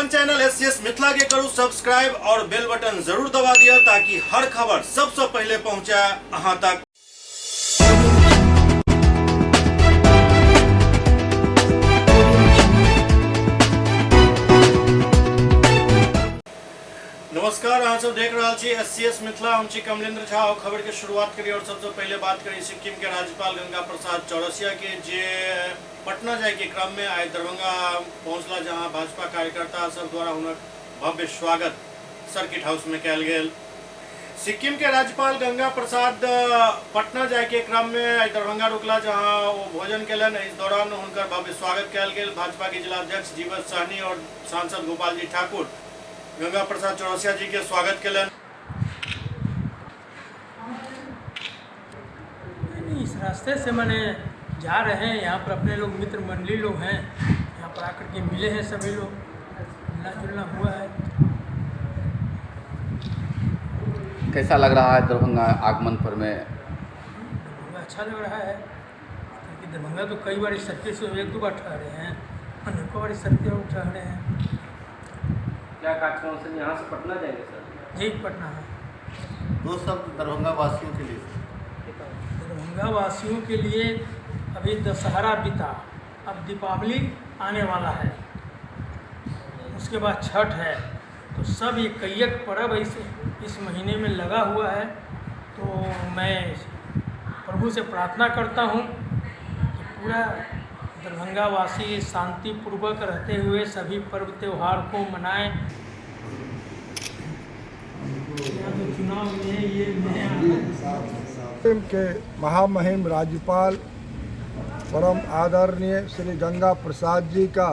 अपन channel SCS Mithila के करू सब्सक्राइब और बेल बटन जरूर दबा दिया ताकि हर खबर सबसे पहले पहुंचे अहां तक। नमस्कार, अहाँ सब देख रहा छी एस सी एस मिथिला। हम छी कमलेंद्र झा और खबर के शुरुआत करी और सबसे पहले बात करी सिक्किम के राज्यपाल गंगा प्रसाद चौरसिया के, जे पटना जाय के क्रम में आइ दरभंगा पहुंचला, जहां भाजपा कार्यकर्ता सब द्वारा हुनक भव्य स्वागत सर्किट हाउस में कयल गेल। सिक्किम के राज्यपाल गंगा प्रसाद पटना जाय के क्रम में आइ दरभंगा रुकला, जहां वो भोजन केलनि। इस दौरान हुनकर भव्य स्वागत कयल गेल। भाजपा के जिलाध्यक्ष जीवन सहनी और सांसद गोपाल जी ठाकुर गंगा प्रसाद चौरसिया जी के स्वागत केलनि। नहीं, इस रास्ते से मैंने जा रहे हैं, यहाँ पर अपने लोग मित्र मंडली लोग हैं, यहाँ पर आकर के मिले हैं सभी लोग, मिलना जुलना हुआ है। कैसा लग रहा है दरभंगा आगमन पर में? दरभंगा अच्छा लग रहा है, क्योंकि दरभंगा तो कई बार इस सर्किट से एक दो बार ठहरे हैं, अनेकों बार इस सर्किट में ठहरे हैं। क्या कार्यक्रम से यहाँ से पटना जाएंगे सर? जी, पटना है। दो शब्द दरभंगा वासियों के लिए। दरभंगा वासियों के लिए अभी दशहरा बीता, अब दीपावली आने वाला है, उसके बाद छठ है, तो सब ये कई एक पर्व इस महीने में लगा हुआ है। तो मैं प्रभु से प्रार्थना करता हूँ कि पूरा दरभंगा वासी शांतिपूर्वक रहते हुए सभी पर्व त्योहार को मनाएं। तो चुनाव में ये नया के महामहिम राज्यपाल परम आदरणीय श्री गंगा प्रसाद जी का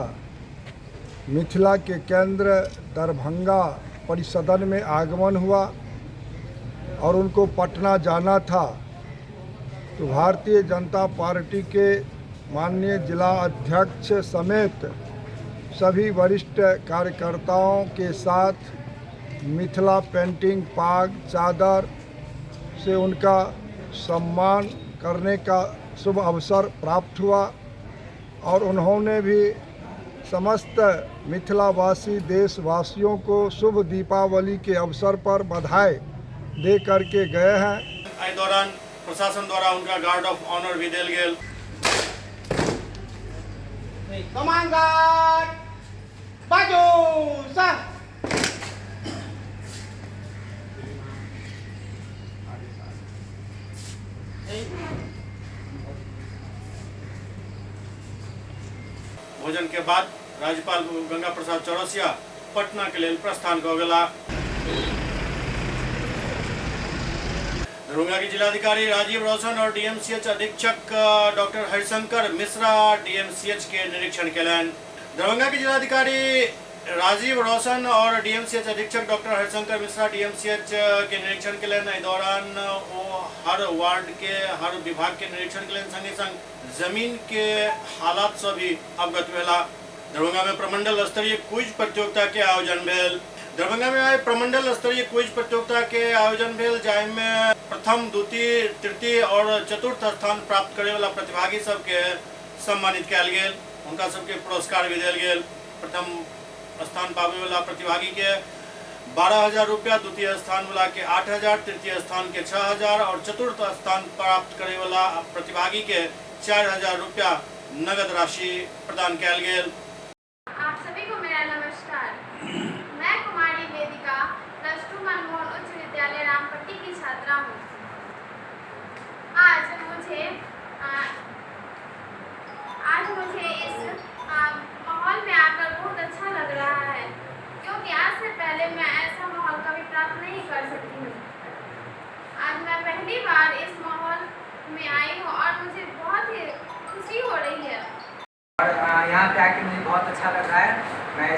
मिथिला के केंद्र दरभंगा परिसदन में आगमन हुआ और उनको पटना जाना था, तो भारतीय जनता पार्टी के माननीय जिला अध्यक्ष समेत सभी वरिष्ठ कार्यकर्ताओं के साथ मिथिला पेंटिंग पाग चादर से उनका सम्मान करने का शुभ अवसर प्राप्त हुआ और उन्होंने भी समस्त मिथिलावासी देशवासियों को शुभ दीपावली के अवसर पर बधाई दे करके गए हैं। एहि दौरान प्रशासन द्वारा उनका गार्ड ऑफ ऑनर भी देल गेल। कमान गार्ड बाजू सर। भोजन के बाद राज्यपाल गंगा प्रसाद चौरसिया पटना के लेल प्रस्थान कऽ गेला। दरभंगा के जिलाधिकारी राजीव रोशन और डीएमसीएच अधीक्षक डॉक्टर हरिशंकर मिश्रा डीएमसीएच के निरीक्षण केलनि। दरभंगा के जिलाधिकारी राजीव रोशन और डीएमसीएच अधीक्षक डॉक्टर हरिशंकर मिश्रा डीएमसीएच के निरीक्षण केलनि। एहि दौरान ओ हर वार्ड के हर विभाग के निरीक्षण केलनि, संगे संग जमीन के हालात से भी अवगत भेला। दरभंगा में प्रमंडल स्तरीय क्विज प्रतियोगिता के आयोजन भेल। दरभंगा में आइ प्रमंडल स्तरीय क्विज प्रतियोगिता के आयोजन भेल, जाहिमे प्रथम, द्वितीय, तृतीय और चतुर्थ स्थान प्राप्त करे वाला प्रतिभागी सबके सम्मानित कयल गेल। हुनका सबके पुरस्कार भी देल गेल। प्रथम स्थान पाबे वाला प्रतिभागी के 12,000 रुपया, द्वितीय स्थान वाला के 8,000, तृतीय स्थान के 6,000 और चतुर्थ स्थान प्राप्त करे वाला प्रतिभागी के 4,000 रुपया नगद राशि प्रदान कयल गेल। आप सभी को मेरा नमस्कार। मैं कुमारी वेदिका +2 मनमोहन उच्च विद्यालय रामपट्टी की छात्रा हूँ। आज मुझे इस माहौल में आकर बहुत अच्छा लग रहा है, क्योंकि आज से पहले मैं ऐसा माहौल कभी प्राप्त नहीं कर सकी हूँ। आज मैं पहली बार इस माहौल में आई हूँ और मुझे बहुत ही खुशी हो रही है। और यहाँ पे आके मुझे बहुत अच्छा लग रहा है। मैं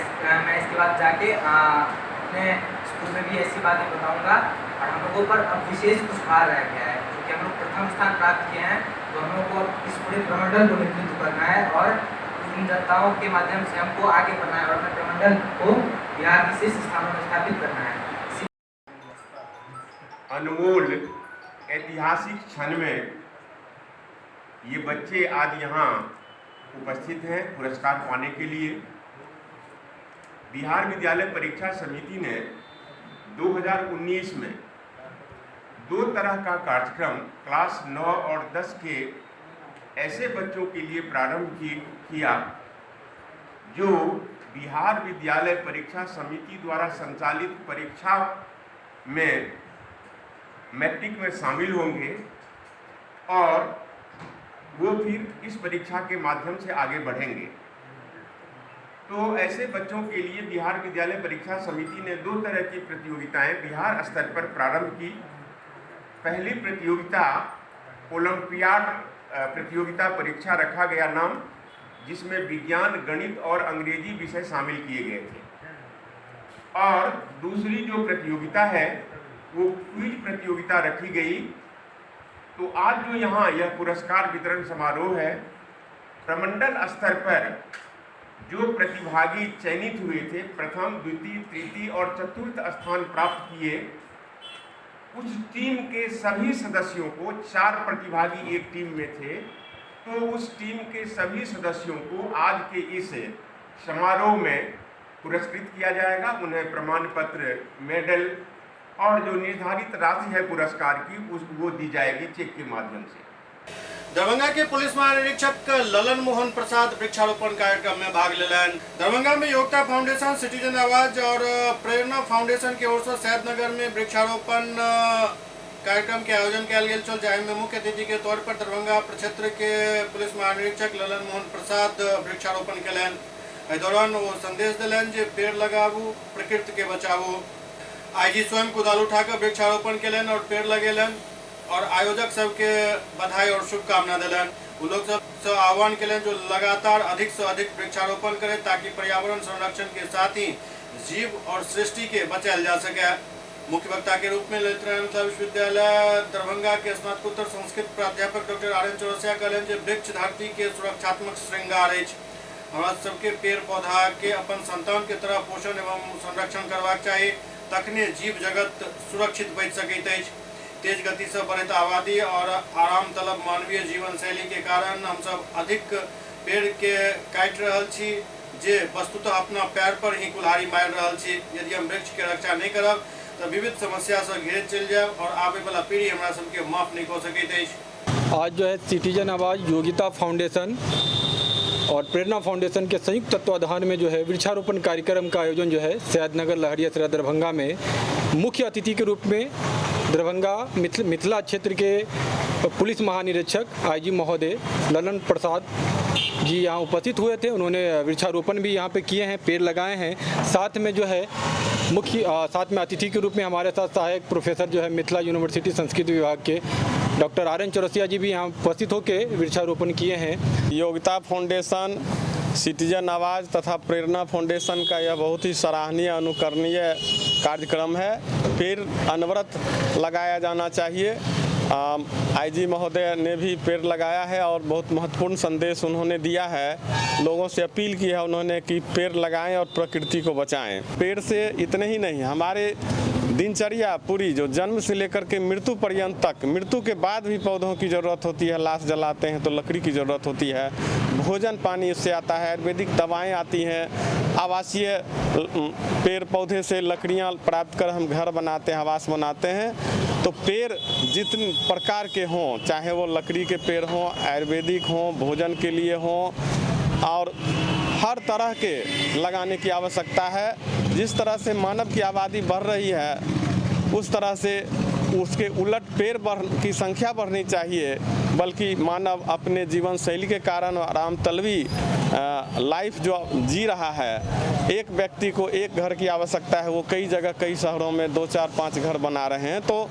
इसके बाद जाके अपने स्कूल में भी ऐसी बातें बताऊँगा। और हम लोगों पर अब विशेष कुछ भार रह गया है, क्योंकि हम लोग प्रथम स्थान प्राप्त किए हैं, तो हम लोग को अब इस पूरे प्रमंडल को नेतृत्व करना है और इन जनताओं के माध्यम से हमको आगे बढ़ना है और अपने प्रमंडल को बिहार के शीर्ष स्थानों में स्थापित करना है। अनमोल ऐतिहासिक क्षण में ये बच्चे आज यहाँ उपस्थित हैं पुरस्कार पाने के लिए। बिहार विद्यालय परीक्षा समिति ने 2019 में दो तरह का कार्यक्रम क्लास 9 और 10 के ऐसे बच्चों के लिए प्रारंभ किया जो बिहार विद्यालय परीक्षा समिति द्वारा संचालित परीक्षा में मैट्रिक में शामिल होंगे और वो फिर इस परीक्षा के माध्यम से आगे बढ़ेंगे। तो ऐसे बच्चों के लिए बिहार विद्यालय परीक्षा समिति ने दो तरह की प्रतियोगिताएं बिहार स्तर पर प्रारंभ की। पहली प्रतियोगिता ओलंपियाड प्रतियोगिता परीक्षा रखा गया नाम, जिसमें विज्ञान, गणित और अंग्रेजी विषय शामिल किए गए थे। और दूसरी जो प्रतियोगिता है वो क्विज प्रतियोगिता रखी गई। तो आज जो यहाँ यह पुरस्कार वितरण समारोह है, प्रमंडल स्तर पर जो प्रतिभागी चयनित हुए थे, प्रथम, द्वितीय, तृतीय और चतुर्थ स्थान प्राप्त किए, उस टीम के सभी सदस्यों को, 4 प्रतिभागी एक टीम में थे, तो उस टीम के सभी सदस्यों को आज के इस समारोह में पुरस्कृत किया जाएगा। उन्हें प्रमाण पत्र, मेडल और जो निर्धारित राशि है पुरस्कार की, उस वो दी जाएगी चेक के माध्यम से। दरभंगा के पुलिस महानिरीक्षक ललन मोहन प्रसाद वृक्षारोपण कार्यक्रम में भाग लेलन। दरभंगा में योगता फाउंडेशन, सिटीजन आवाज और प्रेरणा फाउंडेशन की ओर से सैदनगर में वृक्षारोपण कार्यक्रम के आयोजन कयल गेल छल, जाहि में मुख्य अतिथि के तौर पर दरभंगा प्रक्षेत्र के पुलिस महानिरीक्षक ललन मोहन प्रसाद वृक्षारोपण कयलनि। एहि दौरान ओ संदेश देलनि जे पेड़ लगाबू, प्रकृति के बचाबू। आईजी स्वयं कुदाल उठाकर वृक्षारोपण कयलनि और पेड़ लगेलनि और आयोजक सबके बधाई और शुभकामना दिलन। वो लोग सबसे आह्वान कयलनि जो लगातार अधिक से अधिक वृक्षारोपण करें ताकि पर्यावरण संरक्षण के साथ ही जीव और सृष्टि के बचायल जा सके। मुख्य वक्ता के रूप में ललित नारायण मिथिला विश्वविद्यालय दरभंगा के स्नातकोत्तर संस्कृत प्राध्यापक डॉक्टर आर एन चौरसिया कहलनि जे वृक्ष धरती के सुरक्षात्मक श्रृंगार अछि। हमरा सबके पेड़ पौधा के अपन संतान के तरह पोषण एवं संरक्षण करबाक चाही, तखने जीव जगत सुरक्षित बचि सकैत अछि। तेज गति से बढ़ैत आबादी और आराम तलब मानवीय जीवन शैली के कारण हम सब अधिक पेड़ के काटि रहल छी, जे वस्तुतः अपना पैर पर ही कुल्हाड़ी मारि रहल छी। यदि हम वृक्ष के रक्षा नहीं करब तो विविध समस्या से घिरैत चलि जायब और आबे वाला पीढ़ी हमरा सबके माफ नहीं कऽ सकैत अछि। आज जो है सिटीजन आवाज, योगिता फाउंडेशन और प्रेरणा फाउंडेशन के संयुक्त तत्वाधान में जो है वृक्षारोपण कार्यक्रम का आयोजन जो है सैदनगर लहरियासराय दरभंगा में मुख्य अतिथि के रूप में दरभंगा मिथिला क्षेत्र के पुलिस महानिरीक्षक आईजी महोदय ललन प्रसाद जी यहाँ उपस्थित हुए थे। उन्होंने वृक्षारोपण भी यहाँ पे किए हैं, पेड़ लगाए हैं। साथ में जो है मुख्य साथ में अतिथि के रूप में हमारे साथ सहायक प्रोफेसर जो है मिथिला यूनिवर्सिटी संस्कृत विभाग के डॉक्टर आर एन चौरसिया जी भी यहाँ उपस्थित होकर वृक्षारोपण किए हैं। योगिता फाउंडेशन, सिटीजन आवाज़ तथा प्रेरणा फाउंडेशन का यह बहुत ही सराहनीय अनुकरणीय कार्यक्रम है। पेड़ अनवरत लगाया जाना चाहिए। आईजी महोदय ने भी पेड़ लगाया है और बहुत महत्वपूर्ण संदेश उन्होंने दिया है। लोगों से अपील की है उन्होंने कि पेड़ लगाएं और प्रकृति को बचाएं। पेड़ से इतने ही नहीं, हमारे दिनचर्या पूरी जो जन्म से लेकर के मृत्यु पर्यंत तक, मृत्यु के बाद भी पौधों की ज़रूरत होती है। लाश जलाते हैं तो लकड़ी की ज़रूरत होती है, भोजन पानी उससे आता है, आयुर्वेदिक दवाएं आती हैं, आवासीय पेड़ पौधे से लकड़ियाँ प्राप्त कर हम घर बनाते हैं, आवास बनाते हैं। तो पेड़ जितने प्रकार के हों, चाहे वो लकड़ी के पेड़ हों, आयुर्वेदिक हों, भोजन के लिए हों, और हर तरह के लगाने की आवश्यकता है। जिस तरह से मानव की आबादी बढ़ रही है उस तरह से उसके उलट पेड़ की संख्या बढ़नी चाहिए, बल्कि मानव अपने जीवन शैली के कारण आराम तलबी लाइफ जो जी रहा है, एक व्यक्ति को एक घर की आवश्यकता है, वो कई जगह कई शहरों में 2, 4, 5 घर बना रहे हैं। तो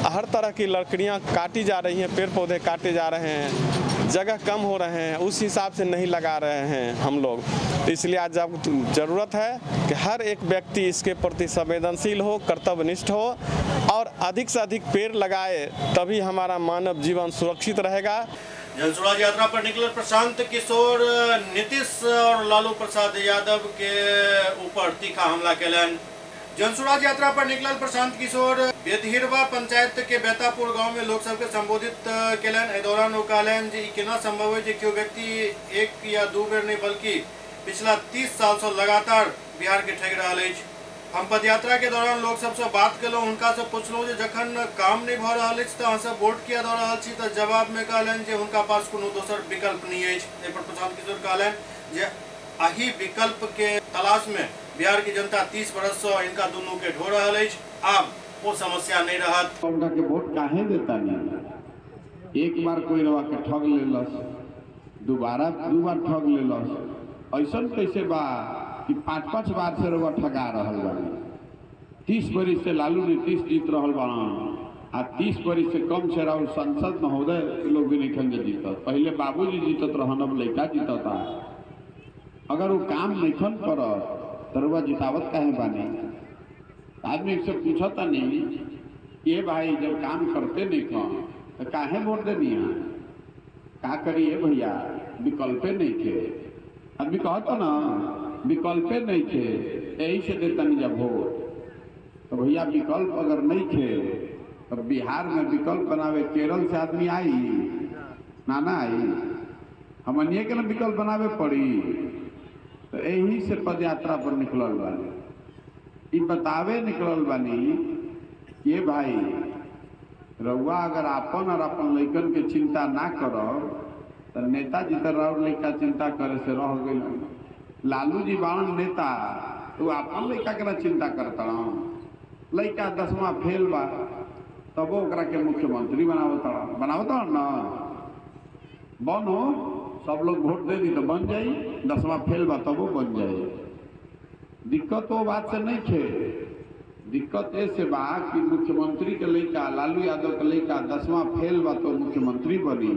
हर तरह की लकड़ियाँ काटी जा रही हैं, पेड़ पौधे काटे जा रहे हैं, जगह कम हो रहे हैं, उस हिसाब से नहीं लगा रहे हैं हम लोग। तो इसलिए आज जब ज़रूरत है कि हर एक व्यक्ति इसके प्रति संवेदनशील हो, कर्तव्यनिष्ठ हो और अधिक से अधिक पेड़ लगाए, तभी हमारा मानव जीवन सुरक्षित रहेगा। जनसुराज यात्रा पर निकले प्रशांत किशोर नीतीश और लालू प्रसाद यादव के ऊपर तीखा हमला केलनि। जनसुराज यात्रा पर निकलल प्रशांत किशोर बेदहिरवा पंचायत के बेतापुर गांव में लोग सबके संबोधित केलनि। एहि दौरान ओ कहलनि जे ई केना संभव है जे केओ व्यक्ति एक या दू बेर नहीं बल्कि पिछला 30 साल से लगातार बिहार के ठगि रहल अछि। हम पदयात्रा के दौरान लोक सबसँ बात केलहुँ, हुनका से पुछलहुँ जे जखन काम नहीं भऽ रहल अछि तऽ अहाँ सब वोट किया दऽ रहल छी, तऽ जवाब में कहलनि जे हुनका पास कोनो दोसर विकल्प नहीं अछि। एहि पर प्रशांत किशोर कहलनि जे एहि विकल्प के तलाश में बिहार की जनता 30 बरस से इनका दुनू के ढो रहल अछि, आब वो समस्या नहीं रहत। उनका के वोट काहे देता नहीं? एक बार कोई रवा के ठग लेलस, दोबारा दू बार ठग लेलस, ऐसा कैसे बा कि 5-5 बार से रवा ठगा रहल बानी। 30 बरिस से लालू नीतीश जीत रहल बाड़न आ 30 बरिस से कम से राहुल संसद महोदय लोग भी नहीं जीतत। पहले बाबूजी जीतत रहन, अब लड़का जीतता। अगर वो काम नहीं करत तो रवा जितावत काहे बानी? आदमी से पूछता नहीं ये भाई जब काम करते नहीं खन तो काहे वोट देनी है? का करिए भैया, विकल्पे नहीं थे। आदमी कहता ना विकल्पे नहीं थे, यही से देता नहीं जब वोट। तो भैया विकल्प अगर नहीं थे तो बिहार में विकल्प बनावे केरल से आदमी आई ना ना आई, हमनिए के ना विकल्प बनावे पड़ी। तो यही से पदयात्रा पर निकलल बानी, ई बतावे निकलल बानी ये भाई रउआ अगर आपन और अपन लइकन के चिंता ना करब तो नेताजी तो राउर लइका चिंता करे से रह गई। लालू जी बाड़न नेता तो अपन लइका के ना चिंता करता। लइका 10वां फेल बा तबो ओकरा के मुख्यमंत्री बनावता बनावता ना, बनो सब लोग वोट दे दी तो बन जाई, 10वां फेल बा तबो बन जाई। दिक्कत वो बात से नहीं थे, दिक्कत ऐसे बा कि मुख्यमंत्री के लइका लालू यादव के लइका 10वां फेल बा तो मुख्यमंत्री बनी,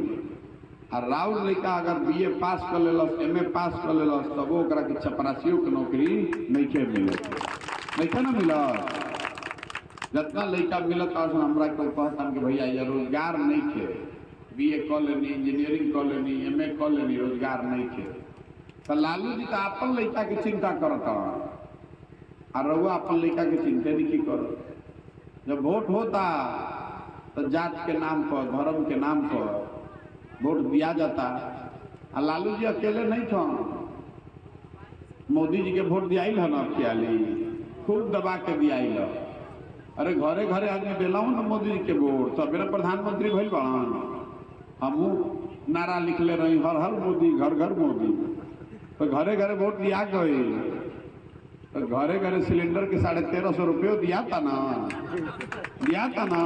और राउर लइका अगर बीए पास कर लेलस, एमए पास कर लेलस तब ओकरा के चपरासियों के नौकरी नहीं के मिलत, नहीं ना मिलत। जितना लइका मिलत हमरा के कहता कि भैया ये रोजगार नहीं थे, बीए कर लेनी, इंजीनियरिंग कर लेनी, एमए कर लेनी, रोजगार नहीं थे। तो लालू जी तो अपन लइका के चिंता करता और रउआ अपन लइका के चिंता नहीं कर। जब वोट होता तो जात के नाम पर, धर्म के नाम पर वोट दिया जाता। और लालू जी अकेले नहीं थे, मोदी जी के वोट दियाइल है ना, अकेले खूब दबा के दियाइल। अरे घरे घरे आदमी दिलाऊ ना मोदी जी के वोट, तब मेरा प्रधानमंत्री भइल बाड़न। हमहू नारा लिखले रही हर हर मोदी, घर घर मोदी, तो घरे घरे वोट दिया गई। तो घरे घरे सिलेंडर के 1350 रुपये दिया था ना, दिया था ना।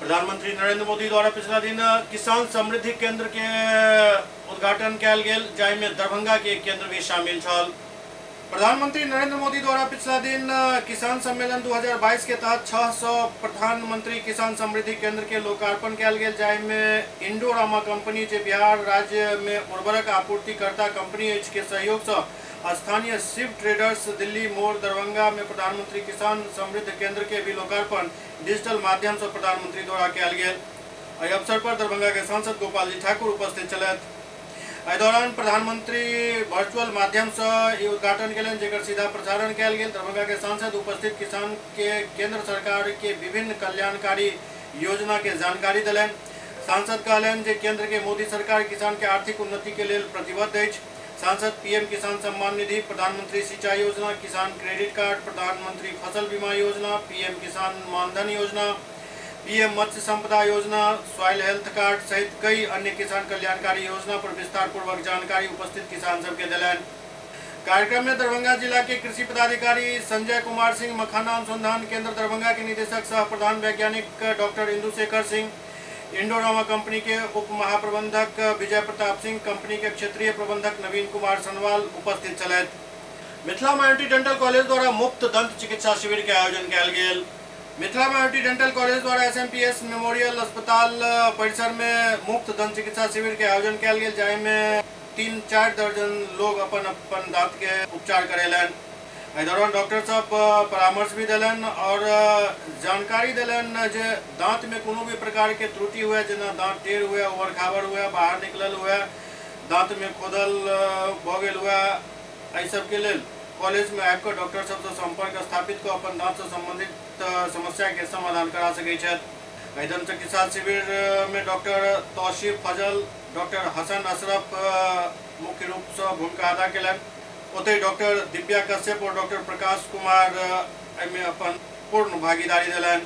प्रधानमंत्री नरेंद्र मोदी द्वारा पिछला दिन किसान समृद्धि केंद्र के उद्घाटन कयल गेल, जाहि में दरभंगा के केंद्र भी शामिल छल। प्रधानमंत्री नरेंद्र मोदी द्वारा पिछला दिन किसान सम्मेलन 2022 के तहत 600 प्रधानमंत्री किसान समृद्धि केंद्र के लोकार्पण कयल गेल, जाहि में इंडोरामा कंपनी जे बिहार राज्य में उर्वरक आपूर्तिकर्ता कंपनी अछि के सहयोग से स्थानीय शिव ट्रेडर्स दिल्ली मोड़ दरभंगा में प्रधानमंत्री किसान समृद्ध केंद्र के भी लोकार्पण डिजिटल माध्यम से प्रधानमंत्री द्वारा कयल गेल। एहि अवसर पर दरभंगा के सांसद गोपाल जी ठाकुर उपस्थित छलथि। एहि दौरान प्रधानमंत्री वर्चुअल माध्यम से ई उद्घाटन केलनि, जेकर सीधा प्रसारण कयल गेल। दरभंगा के सांसद उपस्थित किसान के केंद्र सरकार के विभिन्न कल्याणकारी योजना के जानकारी देलनि। सांसद कहलनि जे केंद्र के मोदी सरकार किसान के आर्थिक उन्नति के लेल प्रतिबद्ध अछि। सांसद पीएम किसान सम्मान निधि, प्रधानमंत्री सिंचाई योजना, किसान क्रेडिट कार्ड, प्रधानमंत्री फसल बीमा योजना, पीएम किसान मानधन योजना, पीएम मत्स्य संपदा योजना, सॉइल हेल्थ कार्ड सहित कई अन्य किसान कल्याणकारी योजना पर विस्तार पूर्वक जानकारी उपस्थित किसान सबके देलनि। कार्यक्रम में दरभंगा जिला के कृषि पदाधिकारी संजय कुमार सिंह, मखाना अनुसंधान केंद्र दरभंगा के निदेशक सह प्रधान वैज्ञानिक doctor Indushekhar Singh, Indorama company के उप महाप्रबंधक विजय प्रताप सिंह, कंपनी के क्षेत्रीय प्रबंधक नवीन कुमार सनवाल उपस्थित छलथि। मिथिला माइनॉरिटी डेंटल कॉलेज द्वारा मुफ्त दंत चिकित्सा शिविर के आयोजन कयल गेल। मिथिला माइनॉरिटी डेंटल कॉलेज द्वारा एसएमपीएस मेमोरियल अस्पताल परिसर में मुफ्त दंत चिकित्सा शिविर के आयोजन कयल गेल, जाहि में 3-4 दर्जन लोग अपन अपन दांत के उपचार करेलनि। एहि दौरान डॉक्टर सब परामर्श भी देलनि और जानकारी देलनि जे दांत में कोनो भी प्रकार के त्रुटि हुए, जेना दांत टेढ़ हुए, उबर खाबर हुए, बाहर निकलल हुए, दांत में खोदल भऽ गेल हुए, एहि सबके लेल कॉलेज में आबि कऽ डॉक्टर सबसँ संपर्क स्थापित कऽ अपन दांत से संबंधित समस्या के समाधान करा सकै छथि। एहि दंत चिकित्सा शिविर में डॉक्टर तौसीफ फजल, डॉक्टर हसन अशरफ मुख्य रूपसँ भूमिका अदा केलनि। ओतहि डॉक्टर दिव्या कश्यप और डॉक्टर प्रकाश कुमार एहिमे अपन पूर्ण भागीदारी देलनि।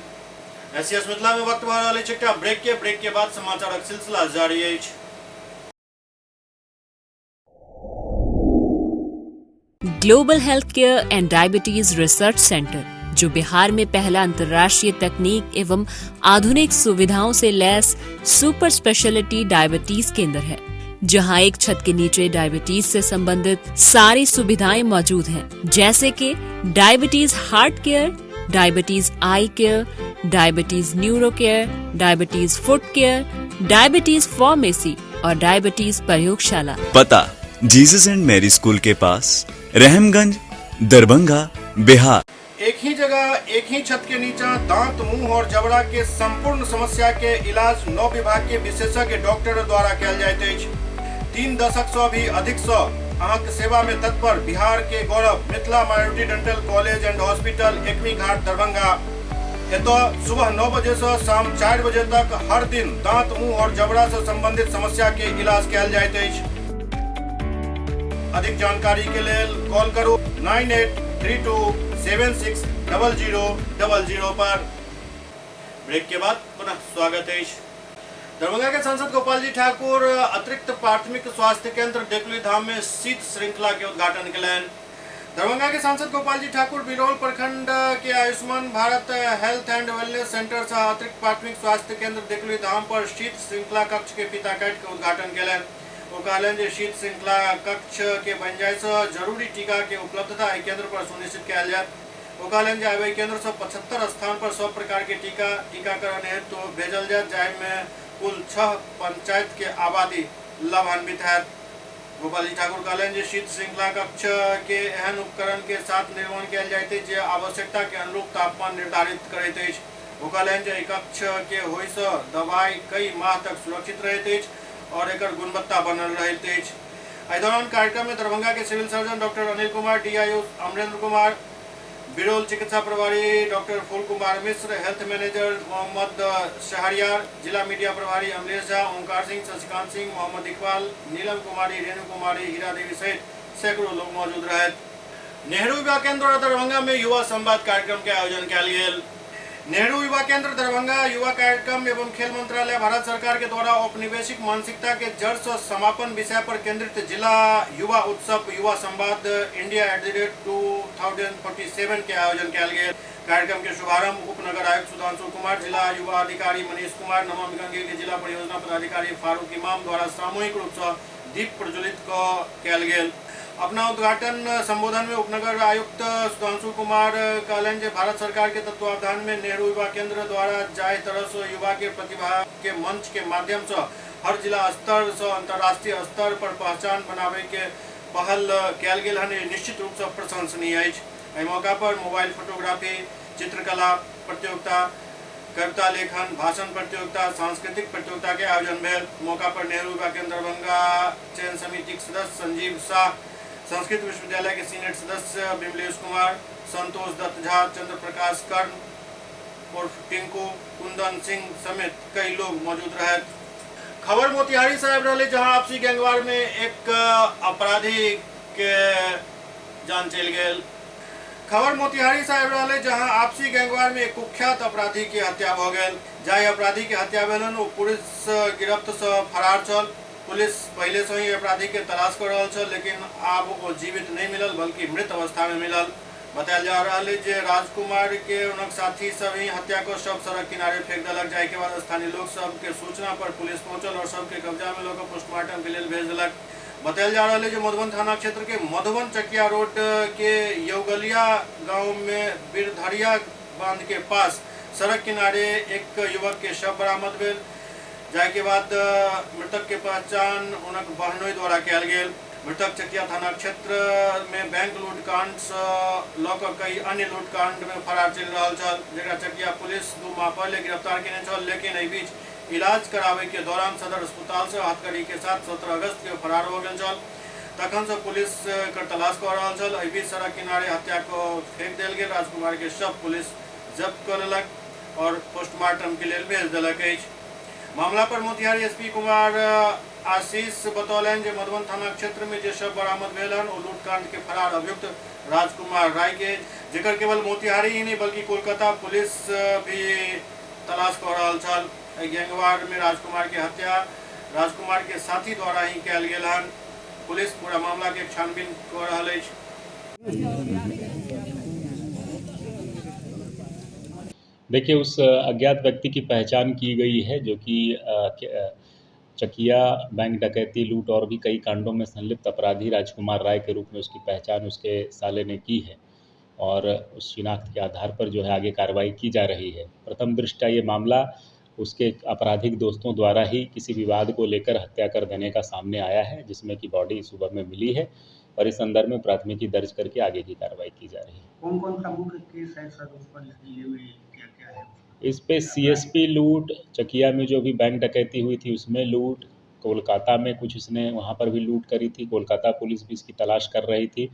एसीएस मिथिला में वक्त भऽ रहल अछि एकटा ब्रेक के बाद समाचारक सिलसिला जारी अछि। Global health care and diabetes research centre, जो बिहार में पहला अंतर्राष्ट्रीय तकनीक एवं आधुनिक सुविधाओं से लैस सुपर स्पेशलिटी डायबिटीज केंद्र है, जहां एक छत के नीचे डायबिटीज से संबंधित सारी सुविधाएं मौजूद हैं, जैसे कि diabetes heart care, diabetes eye care, diabetes neuro care, diabetes foot care, diabetes pharmacy और डायबिटीज प्रयोगशाला। पता जीसस एंड मैरी स्कूल के पास, रहमगंज, दरभंगा, बिहार। एक ही जगह एक ही छत के नीचा दांत, मुंह और जबड़ा के संपूर्ण समस्या के इलाज 9 विभाग के विशेषज्ञ डॉक्टर द्वारा कयल जाइत अछि। 3 दशक से भी अधिक से अहाँके सेवा में तत्पर बिहार के गौरव Mithila minority dental college and hospital, Ekmi Ghat, Darbhanga. एतऽ सुबह 9 बजे से शाम 4 बजे तक हर दिन दांत, मुंह और जबड़ा से संबंधित समस्या के इलाज कयल जाइत अछि। अधिक जानकारी के लेल कॉल करू 983276 0000 पर। ब्रेक के बाद पुनः स्वागत है। दरभंगा के सांसद गोपाल जी ठाकुर अतिरिक्त प्राथमिक स्वास्थ्य केंद्र देकुली धाम में शीत श्रृंखला के उद्घाटन कयलनि। दरभंगा के सांसद गोपाल जी ठाकुर बिरौल प्रखंड के Ayushman Bharat health and wellness centre सह अतिरिक्त प्राथमिक स्वास्थ्य केंद्र देकुली धाम पर शीत श्रृंखला कक्ष के फीता काटि के उद्घाटन कयलनि। ओ कहलनि जे शीत श्रृंखला कक्ष के बनि जाय से जरूरी टीका के उपलब्धता एहि केंद्र पर सुनिश्चित कयल जायत। ओ कहलनि जे आब एहि केंद्र से 75 स्थान पर सब प्रकार के टीका टीकाकरण हेतु भेजल जायत, जाहिमे कुल 6 पंचायत के आबादी लाभान्वित हैत। गोपाल जी ठाकुर कहलनि जे शीत श्रृंखला कक्ष के एहन उपकरण के साथ निर्माण कयल जाइत अछि जे आवश्यकता के अनुरूप तापमान निर्धारित करैत अछि। ओ कहलनि जे एहि कक्ष के होय से दवाई कई माह तक सुरक्षित रहैत अछि और एकर गुणवत्ता बनल रहैत अछि। एहि दौरान कार्यक्रम में दरभंगा के civil surgeon doctor Anil Kumar, DIO Amarendra Kumar, Biraul चिकित्सा प्रभारी doctor Phool Kumar Mishra, health manager Mohammad Shahriyar, जिला मीडिया प्रभारी अमलेश झा, ओंकार सिंह, शशिकांत सिंह, मोहम्मद इकबाल, नीलम कुमारी, रेणु कुमारी, हीरा देवी सहित सैकड़ों लोग मौजूद रहे। नेहरू युवा केंद्र दरभंगा में युवा संवाद कार्यक्रम के आयोजन कयल गेल। नेहरू युवा केंद्र दरभंगा युवा कार्यक्रम एवं खेल मंत्रालय भारत सरकार के द्वारा औपनिवेशिक मानसिकता के जड़ से समापन विषय पर केंद्रित जिला युवा उत्सव युवा संवाद इंडिया @2047 के आयोजन कयल गेल। कार्यक्रम के शुभारंभ उपनगर आयुक्त सुधांशु कुमार, जिला युवा अधिकारी मनीष कुमार, नमामि गंगे के जिला परियोजना पदाधिकारी फारूक इमाम द्वारा सामूहिक रूप से दीप प्रज्वलित कयल गेल। अपना उद्घाटन संबोधन में उपनगर आयुक्त सुधांशु कुमार कहलनि जे भारत सरकार के तत्वावधान में नेहरू युवा केंद्र द्वारा जाहि तरह से युवा के प्रतिभा के मंच के माध्यम से हर जिला स्तर से अंतर्राष्ट्रीय स्तर पर पहचान बनावे के पहल कयल गेल हन, निश्चित रूप से प्रशंसनीय अछि। एहि मौका पर मोबाइल फोटोग्राफी, चित्रकला प्रतियोगिता, कविता लेखन, भाषण प्रतियोगिता, सांस्कृतिक प्रतियोगिता के आयोजन भेल। मौका पर नेहरू युवा केंद्र दरभंगा चयन समिति के सदस्य संजीव शाह, संस्कृत विश्वविद्यालय के सीनेट सदस्य बिमलेश कुमार, संतोष दत्त झा, चंद्र प्रकाश कर्ण उर्फ टिंकू, कुंदन सिंह समेत कई लोग मौजूद रहे। खबर मोतिहारी साहब रहे, जहां आपसी गैंगवार में एक अपराधी के जान चल गेल। खबर मोतिहारी साहब रहे, जहां आपसी गैंगवार में एक कुख्यात अपराधी के हत्या भ गेल। जाहि अपराधी के हत्या भेलन ओ पुलिस गिरफ्त से फरार छल। पुलिस पहले से ही अपराधी के तलाश कर रहल छल, लेकिन आब वो जीवित नहीं मिलल बल्कि मृत अवस्था में मिलल। बतायल जा रहा है जे राजकुमार के उनक साथी सब ही हत्या को शव सड़क किनारे फेंक देलक, जाहि के बाद स्थानीय लोग सब के सूचना पर पुलिस पहुंचल और सबके कब्जा में लऽ पोस्टमार्टम के लेल भेज देलक। बतायल जा रहा है जे मधुबन थाना क्षेत्र के मधुबन चकिया रोड के यौगलिया गाँव में बिरधरिया बांध के पास सड़क किनारे एक युवक के शव बरामद भेल, जाहि के बाद मृतक के पहचान हुनक बहनोई द्वारा कयल गेल। मृतक चकिया थाना क्षेत्र में बैंक लूटकांड से लऽ कऽ कई अन्य लूटकांड में फरार चलि रहल छल, जकरा चकिया पुलिस 2 माह पहले गिरफ्तार केने छल, लेकिन एहि बीच इलाज करावे के दौरान सदर अस्पताल से हथकड़ी के साथ 17 अगस्त के फरार हो गेल छल। तखन से पुलिस कर तलाश कऽ रहल छल। एहि बीच सड़क किनारे हत्या को फेंक देल गेल। राजकुमार के शव पुलिस जब्त कऽ लेलक और पोस्टमार्टम के लेल भेज देलक अछि। मामला पर मोतिहारी एसपी कुमार आशीष बतौलनि जे मधुबन थाना क्षेत्र में जे शव बरामद भेल हन ओ लूटकांड के फरार अभियुक्त राजकुमार राय के, जेकर केवल मोतिहारी ही नहीं बल्कि कोलकाता पुलिस भी तलाश कर रहल छल। एहि गैंगवार में राजकुमार के हत्या राजकुमार के साथी द्वारा ही कयल गेल हन। पुलिस पूरा मामला के छानबीन कर रहल अछि। देखिए, उस अज्ञात व्यक्ति की पहचान की गई है जो कि चकिया बैंक डकैती, लूट और भी कई कांडों में संलिप्त अपराधी राजकुमार राय के रूप में उसकी पहचान उसके साले ने की है और उस शिनाख्त के आधार पर जो है आगे कार्रवाई की जा रही है। प्रथम दृष्टया ये मामला उसके आपराधिक दोस्तों द्वारा ही किसी विवाद को लेकर हत्या कर देने का सामने आया है, जिसमें कि बॉडी सुबह में मिली है और इस संदर्भ में प्राथमिकी दर्ज करके आगे की कार्रवाई की जा रही है। कौन कौन सा मुख्य केस है सर, उस पर जिले में क्या क्या है? इस पे सीएसपी लूट, चकिया में जो भी बैंक डकैती हुई थी उसमें लूट, कोलकाता में कुछ इसने वहाँ पर भी लूट करी थी, कोलकाता पुलिस भी इसकी तलाश कर रही थी।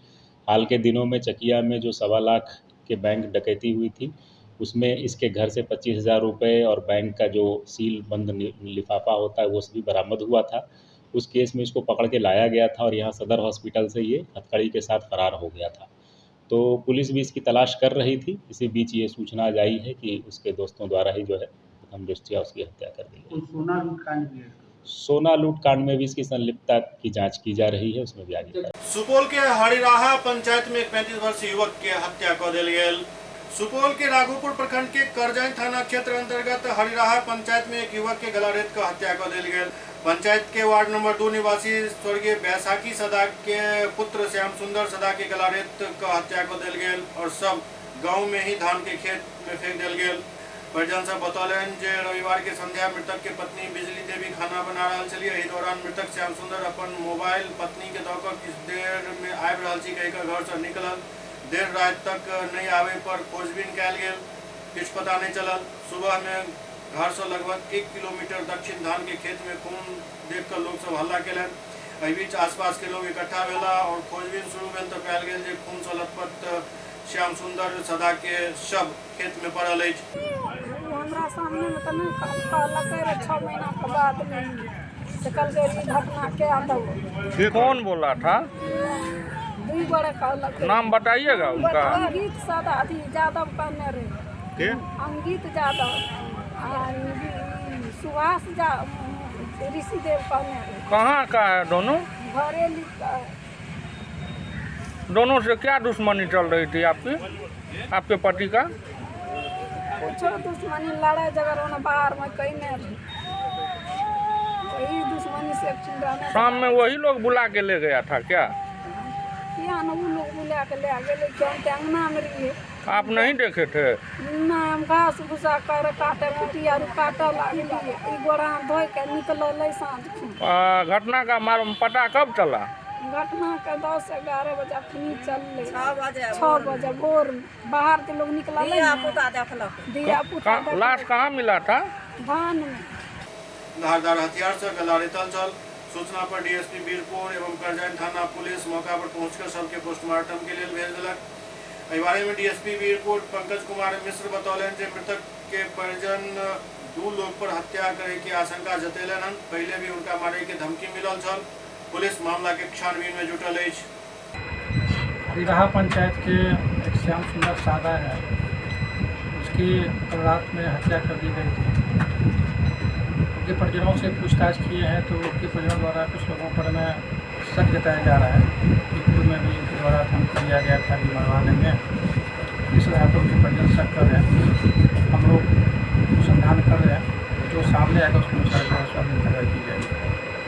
हाल के दिनों में चकिया में जो 1.25 लाख के बैंक डकैती हुई थी उसमें इसके घर से 25,000 रुपये और बैंक का जो सील बंद लिफाफा होता है वो भी बरामद हुआ था। उस केस में इसको पकड़ के लाया गया था और यहाँ सदर हॉस्पिटल से ये हथकड़ी के साथ फरार हो गया था। तो पुलिस भी इसकी तलाश कर रही थी। इसी बीच ये सूचना आई है कि उसके दोस्तों द्वारा ही जो है प्रथम दृष्टया उसकी हत्या कर दी गई। सोना लूट कांड भी है, सोना लूट कांड में भी इसकी संलिप्तता की जांच की जा रही है, उसमें भी आगे। सुपौल के हरिराहा पंचायत में एक 35 वर्षीय युवक के हत्या कर दिल गेल। सुपौल के राघोपुर प्रखंड के करजाइन थाना क्षेत्र अंतर्गत हरिराहा पंचायत में एक युवक के गला रेत कर हत्या कर दिल गेल। पंचायत के वार्ड नंबर 2 निवासी स्वर्गीय बैसाखी सदा के पुत्र श्याम सुंदर सदा के गला रेत का हत्या कर दिल गेल और सब गांव में ही धान के खेत में फेंक दिल गेल। परिजन सब बतौलनि जे रविवार के संध्या मृतक के पत्नी बिजली देवी खाना बना रहल छली। एहि दौरान मृतक श्याम सुंदर अपन मोबाइल पत्नी के दऽ कऽ किछु देर में आबि रहल छी कहि कऽ घर से निकलल। देर राति तक नहीं आवे पर खोजबीन कयल गेल, किछु पता नहीं चलल। सुबह में घर से लगभग 1 किलोमीटर दक्षिण धान के खेत में खून देख कर लोग सब हल्ला केलनि। एहि बीच आसपास के लोग इकट्ठा भेला और खोजबीन शुरू भेल तऽ पायल गेल जे खून से लथपथ श्याम सुंदर सदा के शव खेत में पड़ल अछि। हमरा सामने में तऽ नहि कहलकै रहे, 6 महीना के बाद से कहलकै ई घटना के दो। कौन बोला था? नाम बताइएगा उनका। अंकित सदा अथी यादव कहने रहे। के? अंकित यादव सुभाष ऋषिदेव कहने रहे। कहाँ का है दोनों? घरेलू का है। दोनों से क्या दुश्मनी चल रही थी आपकी, आपके पति का? कुछ दुश्मनी लड़ाई झगड़ा होना बाहर में कहीं नहीं रही, वही दुश्मनी से। शाम में वही लोग बुला के ले गया था क्या? किया ना वो लोग बुला के ले गए, अंगना में रहिए। आप नहीं देखे थे? ना, हम घास भूसा कर काटे कुटी आर काटे लागलिए, ई गोड़ा धोइ के निकललै साँझ। घटना का मालूम पता कब चला? घटना के 10-11 बजे अखनी चललै, 6 बजे भोर में बाहर के लोग निकललै। धिया पुता देखलक, धिया पुता। लाश कहाँ मिला था? धान में। धारदार हथियार से गला रेतल छल। सूचना पर डीएसपी वीरपुर एवं करजाइन थाना पुलिस मौका पर पहुंचकर सबके पोस्टमार्टम के लिए भेज देलक। एहि बारे में डीएसपी वीरपुर पंकज कुमार मिश्र बतौलनि जे मृतक के परिजन 2 लोग पर हत्या करे के आशंका जतेलनि हन। पहले भी उनका मारे के धमकी मिलल छल। पुलिस मामला के छानबीन में जुटल अछि। हरिराहा पंचायत के एक श्याम सुंदर सादा है, उसकी कल रात में हत्या कर दी गई थी। उनके परिजनों से पूछताछ किए हैं तो उनके परिजनों द्वारा कुछ लोगों पर में शक जताया जा रहा है कि पूर्व में भी इनके द्वारा धमकी दिया गया था कि मरवा देंगे। इस आधार पर उनके परिजन शक कर रहे हैं। हम लोग अनुसंधान कर रहे हैं, जो सामने आएगा उसके अनुसार कार्रवाई की जाएगी।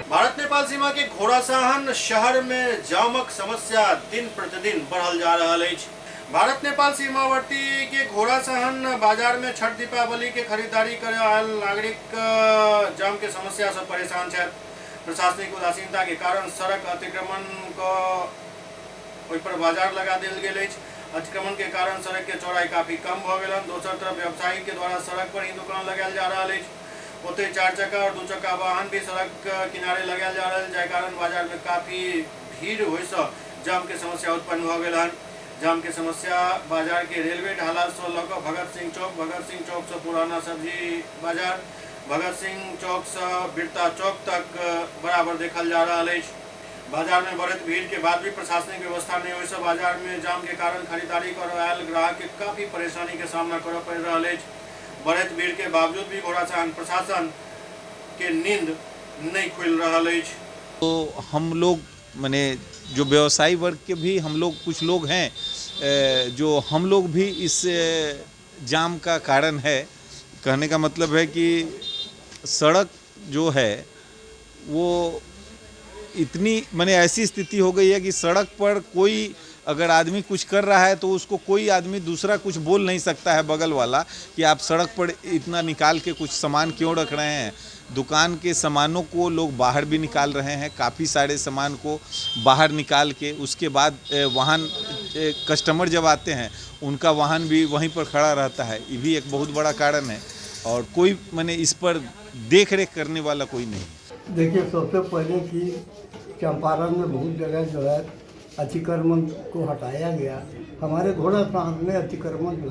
भारत नेपाल सीमा के घोड़ासाहन शहर में जामक समस्या दिन प्रतिदिन बढ़ल जा रहा अछि। भारत नेपाल सीमावर्ती के घोड़ासाहन बाजार में छठ दीपावली के खरीदारी करे आयल नागरिक जाम के समस्या से परेशान छथि। प्रशासनिक उदासीनता के कारण सड़क अतिक्रमण ओहि पर बाजार लगा देल गेल अछि। अतिक्रमण के कारण सड़क के चौड़ाई काफी कम भ गेल। दोसर तरफ व्यवसायी के द्वारा सड़क पर ही दुकान लगायल जा रहा अछि। ओतहि 4 चक्का और 2 चक्का वाहन भी सड़क किनारे लगायल जा रहा, जाहि कारण बाजार में काफी भीड़ होय से जाम के समस्या उत्पन्न भ गेल हन। जाम के समस्या बाजार के रेलवे ढाला से लऽ कऽ भगत सिंह चौक, भगत सिंह चौक से पुराना सब्जी बाजार, भगत सिंह चौक सँ बिरता चौक तक बराबर देखल जा रहल अछि। बाजार मे बढ़ैत भीड़ के बाद भी प्रशासनिक व्यवस्था नहि होय सँ बाजार मे जाम के कारण खरीदारी करय आयल ग्राहक के काफी परेशानी के सामना करय पड़ि रहल अछि। बढ़ैत भीड़ के बावजूद भी घोड़ासहान प्रशासन के नींद नहि खुलि रहल अछि। तो हम लोग माने जो व्यवसायी वर्ग के भी हम लोग कुछ लोग हैं जो हम लोग भी इस जाम का कारण है। कहने का मतलब है कि सड़क जो है वो इतनी माने ऐसी स्थिति हो गई है कि सड़क पर कोई अगर आदमी कुछ कर रहा है तो उसको कोई आदमी दूसरा कुछ बोल नहीं सकता है बगल वाला कि आप सड़क पर इतना निकाल के कुछ सामान क्यों रख रहे हैं। दुकान के सामानों को लोग बाहर भी निकाल रहे हैं, काफ़ी सारे सामान को बाहर निकाल के उसके बाद वाहन कस्टमर जब आते हैं उनका वाहन भी वहीं पर खड़ा रहता है। ये भी एक बहुत बड़ा कारण है और कोई माने इस पर देख रेख करने वाला कोई नहीं। देखिए, सबसे पहले कि चंपारण में बहुत जगह जो है अतिक्रमण को हटाया गया। हमारे घोड़ासहान में अतिक्रमण जो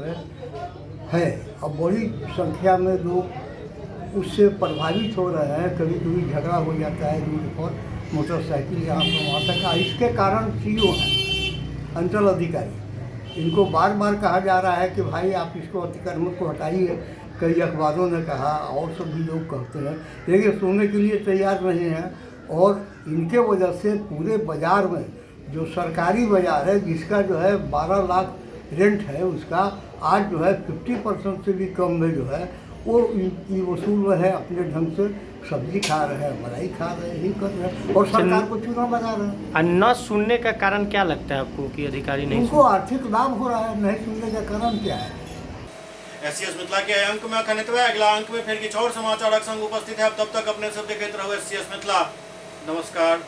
है अब बड़ी संख्या में लोग उससे प्रभावित हो रहे हैं। कभी कभी झगड़ा हो जाता है रोड पर, मोटरसाइकिल यहाँ से वहाँ तक। इसके कारण सीओ हैं, अंचल अधिकारी, इनको बार बार कहा जा रहा है कि भाई आप इसको अतिक्रमण को हटाइए। कई अखबारों ने कहा और सब भी लोग कहते हैं, लेकिन सुनने के लिए तैयार नहीं हैं। और इनके वजह से पूरे बाज़ार में जो सरकारी बाज़ार है जिसका जो है 12 लाख रेंट है, उसका आज जो है 50% से भी कम में जो है वो ये वसूल रहे हैं। अपने ढंग से सब्जी खा रहे हैं, मलाई खा रहे हैं, यही कर रहे हैं और सरकार को चूना लगा रहे हैं। न सुनने का कारण क्या लगता है आपको कि अधिकारी नहीं उनको आर्थिक लाभ हो रहा है, नहीं सुनने का कारण क्या है? एससीएस मिथिला के अंक में अखन एतबे। अगला अंक में फिर किछु और समाचारक संग उपस्थित है। तब तक अपने सब देखैत रहू एससीएस मिथिला। नमस्कार।